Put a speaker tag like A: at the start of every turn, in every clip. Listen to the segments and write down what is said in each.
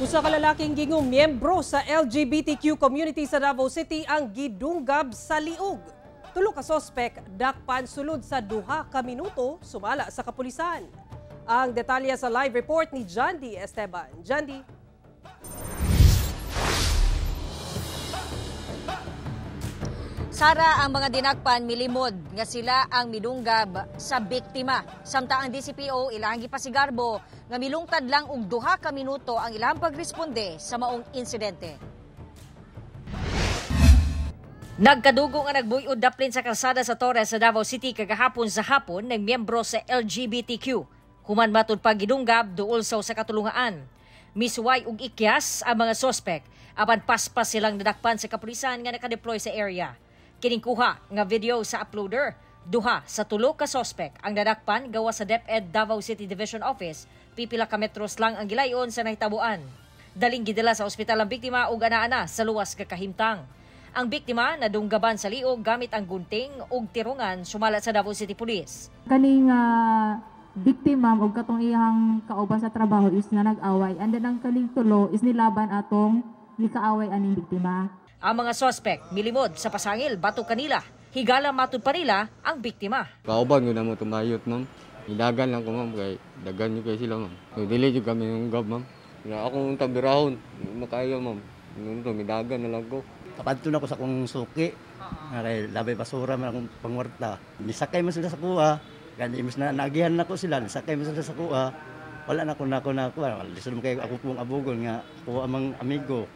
A: Usa ka lalaking gingong miyembro sa LGBTQ community sa Davao City ang gidunggab sa liog. Tulo ka sospek dakpan sulod sa 2 ka minuto, sumala sa kapulisan. Ang detalye sa live report ni Jandy Esteban. Jandy.
B: Sara, ang mga dinakpan milimod nga sila ang midunggab sa biktima. Samtang ang DCPO ilang gipasigarbo nga milungtad lang og 2 ka minuto ang ilang pagresponde sa maong insidente. Nagkadugo nga nagbuyod daplin sa kalsada sa Torres sa Davao City kagahapon sa hapon ng miyembro sa LGBTQ. Human matud pa gidunggab duol sa usa ka tulungaan. Misuway og ikyas ang mga sospek apan paspas silang nadakpan sa kapulisan nga nakadeploy sa area. Kining kuha nga video sa uploader, duha sa tulo ka sospek ang nadakpan gawa sa DepEd Davao City Division Office, pipila ka metros lang ang gilayon sa nahitabuan. Daling gidala sa ospital ang biktima ug ana-ana sa luwas kakahimtang. Ang biktima nadunggaban sa liog gamit ang gunting ug tirungan, sumala sa Davao City Police.
C: Kaning biktima og katong iyang kauban sa trabaho is na nag-away, and then ang kaning tulo is nilaban atong gikaaway aning biktima.
B: Ang mga sospek milimod sa pasangil batok kanila. Higala matud pa nila ang biktima.
D: Kauban ko na mo tumayot, ma'am. Idagan lang ko, ma'am, kay dagan nyo kay sila, ma'am. So, dili jud kami yung gab, ma'am. Na akong tabirahon, makaya, ma'am. Noon to, midagan na lang ko.
E: Kapadto na ko sa akong suki. Nga kay labay basura man akong pangwarta. Nisakay man sila sa kuha. Gani imbes na nagihan nako sila, nisakay man sila sa kuha. Wala na ko na kuha. Lisod man kay ako pong abugon nga ako amang amigo.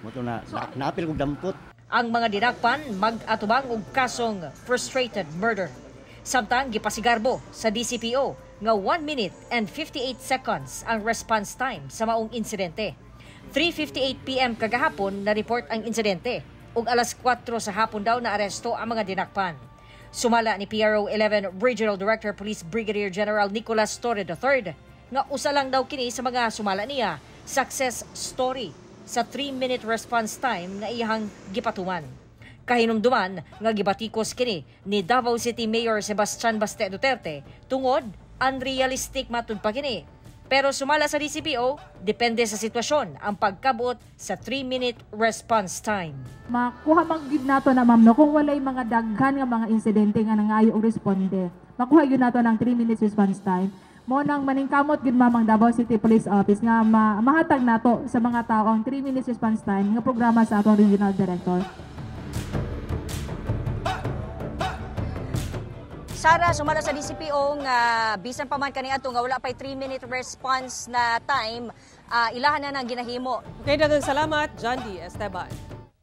E: Mao to na, naapil kog dampot.
B: Ang mga dinakpan mag-atubang og kasong frustrated murder. Samtang gipasigarbo sa DCPO nga 1 minute and 58 seconds ang response time sa maong insidente. 3:58 PM kagahapon na report ang insidente ug alas 4 sa hapon daw na aresto ang mga dinakpan. Sumala ni PRO 11 Regional Director Police Brigadier General Nicolas Torre III nga usa lang daw kini sa mga sumala niya success story sa 3-minute response time nga iyang gipatuman. Kahinumduman nga gibatikos kini ni Davao City Mayor Sebastian Baste Duterte tungod unrealistic matud pa kini. Pero sumala sa DCPO, depende sa sitwasyon ang pagkabot sa 3-minute response time.
C: Makuha man gyud nato na, ma'am, no, kung walay mga daghan nga mga insidente nga nangayo og responde. Makuha gyud nato ng 3 minutes response time. Mo nang maningkamot gyud, ma'am, ang Davao City Police Office nga mahatag nato sa mga tao ang 3 minutes response time nga programa sa atong regional director.
B: Sara, sumala sa DCPO nga bisan pa man kaniadto nga wala pay 3-minute response na time, ilahan na nang ginahimo.
A: Okay, daghang salamat, Jandy Esteban.